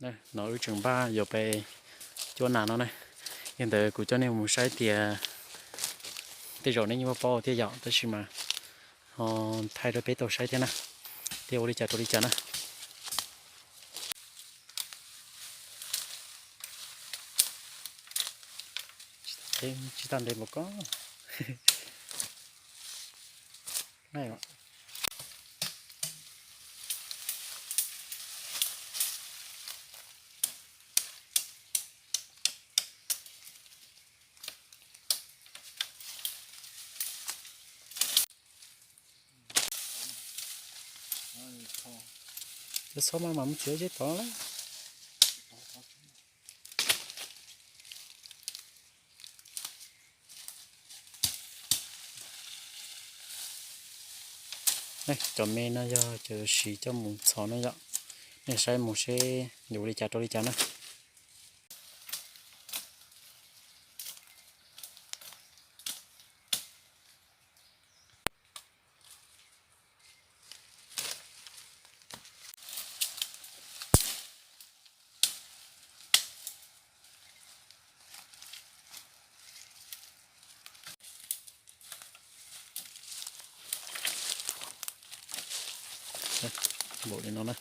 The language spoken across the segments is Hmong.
No wb tseem npaj yuav pem cuab nas no na. Yog ntawd kuv coj nej mus saib tias tej zaum nej yeej paub paub thiab yom, tab sis mas ho thaij rau peb tau saib thiab na, thiab ua li cas rau li cas na. Tsis tau ntev npaum ko. Cov xob mas mam mus txiav zeb tod lawm. Cov me no yog cov siv coj mus txhov no yom. Nej saib mus seb yuav ua li cas rau li cas na. Npaum li no na.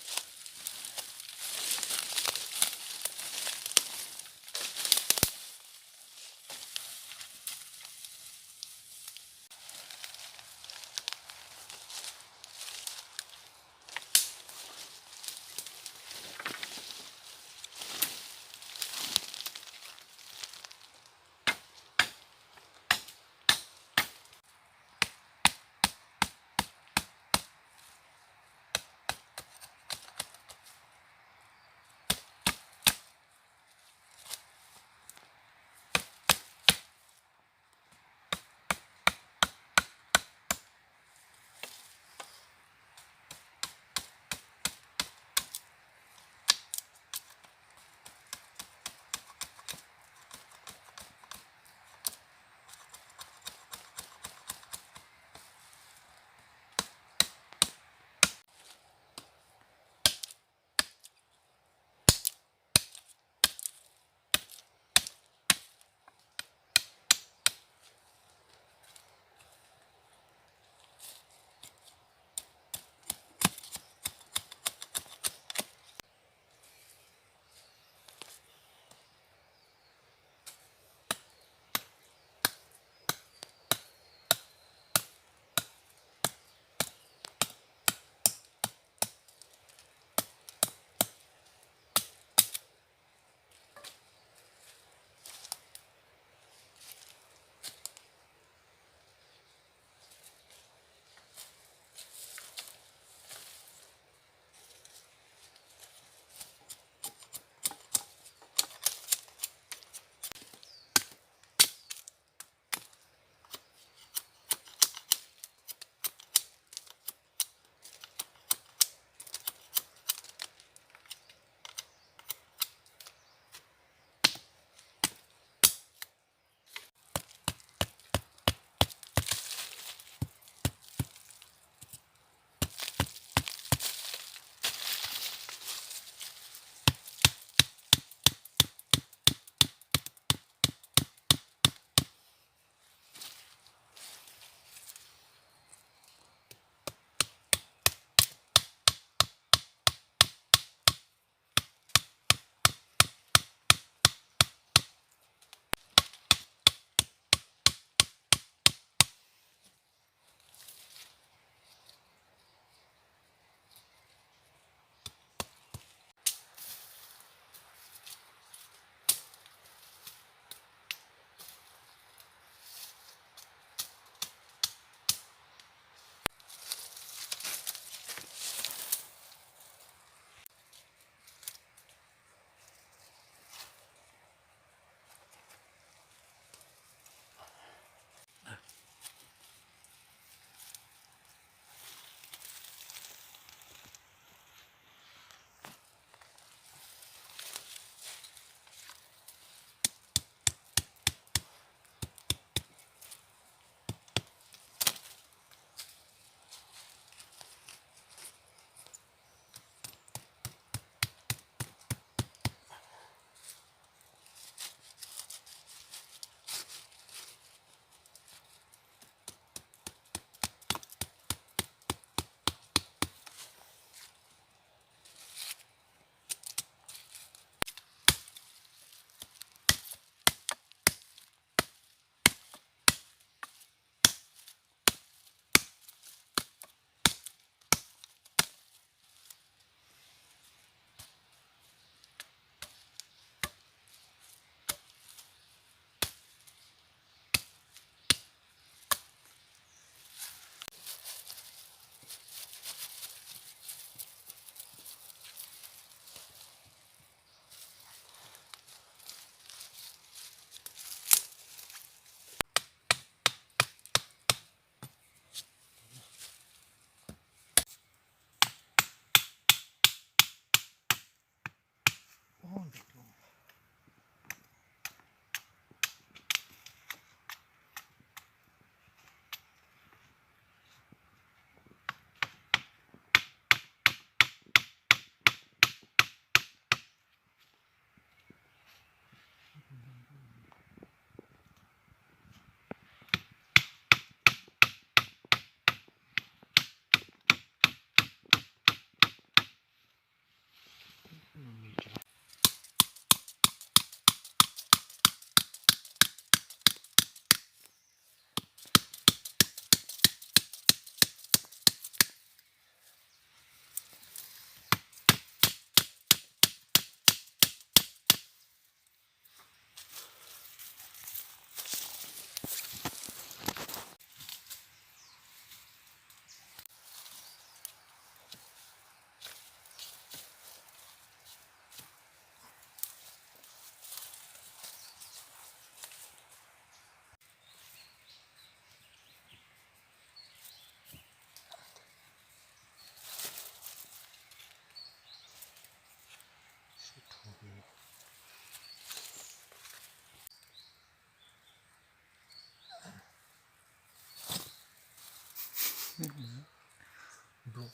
Nplua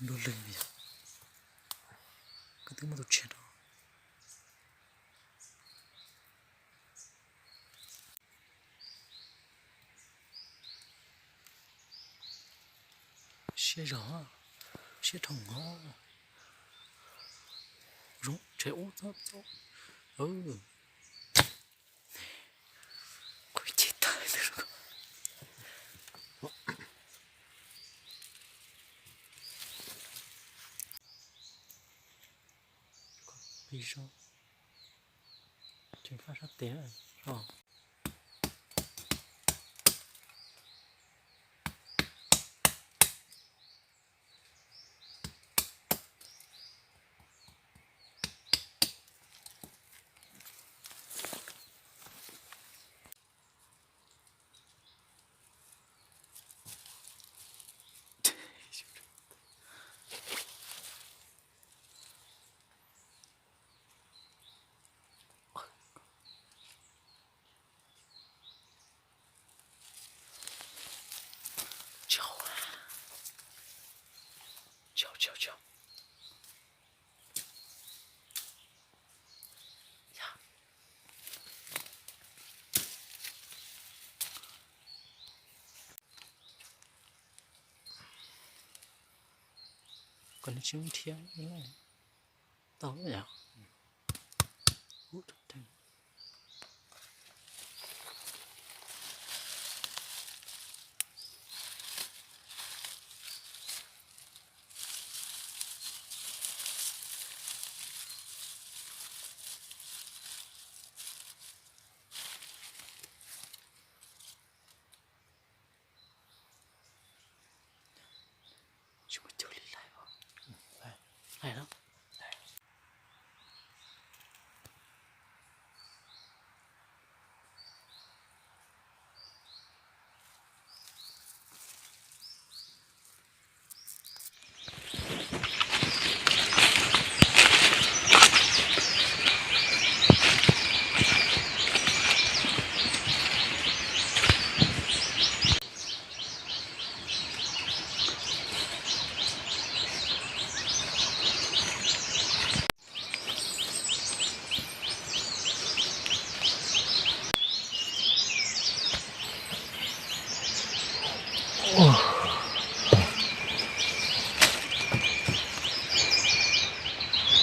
lwg yog, koj twb muaj tus tshiab rau. Siab zog, siab dhau hov. Zoo tsev ub txob txob. Qhov ceg tawg. Pis zoo. Tseem faj sab tes os. Koj tsis ua thiab tau yom.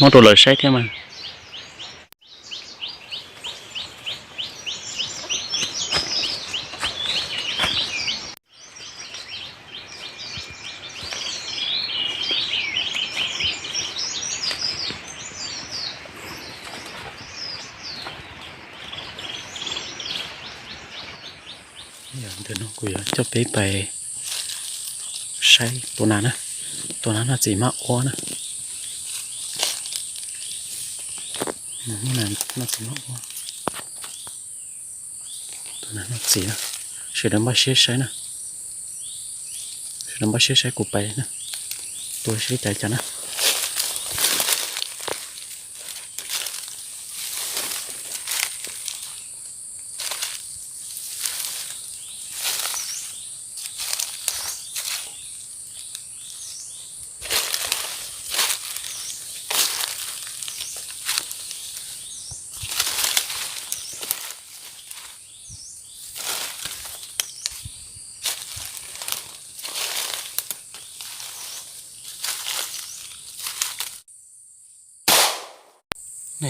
Muab rau lawv saib thiab mas. Ntawm no kuv yuav coj peb pais saib tus nas na, tus nas noj txiv mab ua na. Noj txiv mab ua, tus nas noj txiv na, sawv daws npaj siab saib na, sawv daws npaj siab saib kuv pais na, tua seb cas cas na.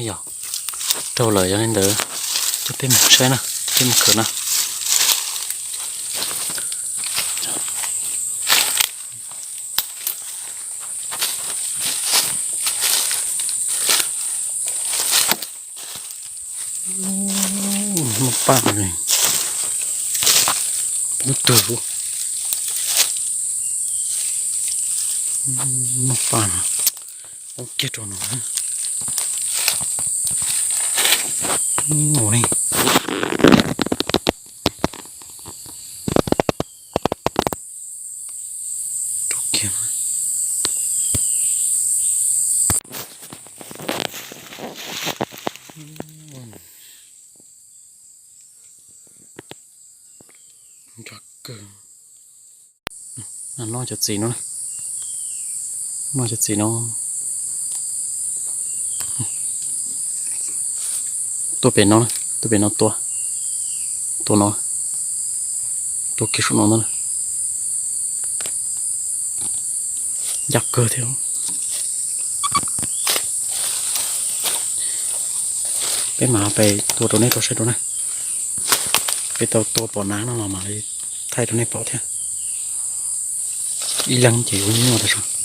Yog raug lawm yog li ntawd, coj peb mus saib na, coj peb mus khawm na. Muaj paj, muaj twg, muaj paj, ua kiag rau no. Ua li, rau kiag. Nrov kawg. Noj cov txiv no, noj cov txiv no. Tuaj pem no, tuaj pem no tua, tua no, tua kiag saum no ntag. Ncaj kawg thiab. Peb mam pem tua rau nej tau saib rau na. Peb tau tua pom nav no los mam li thaij rau nej pom thiab. Ib leeg ces ua nyuaj tas zog.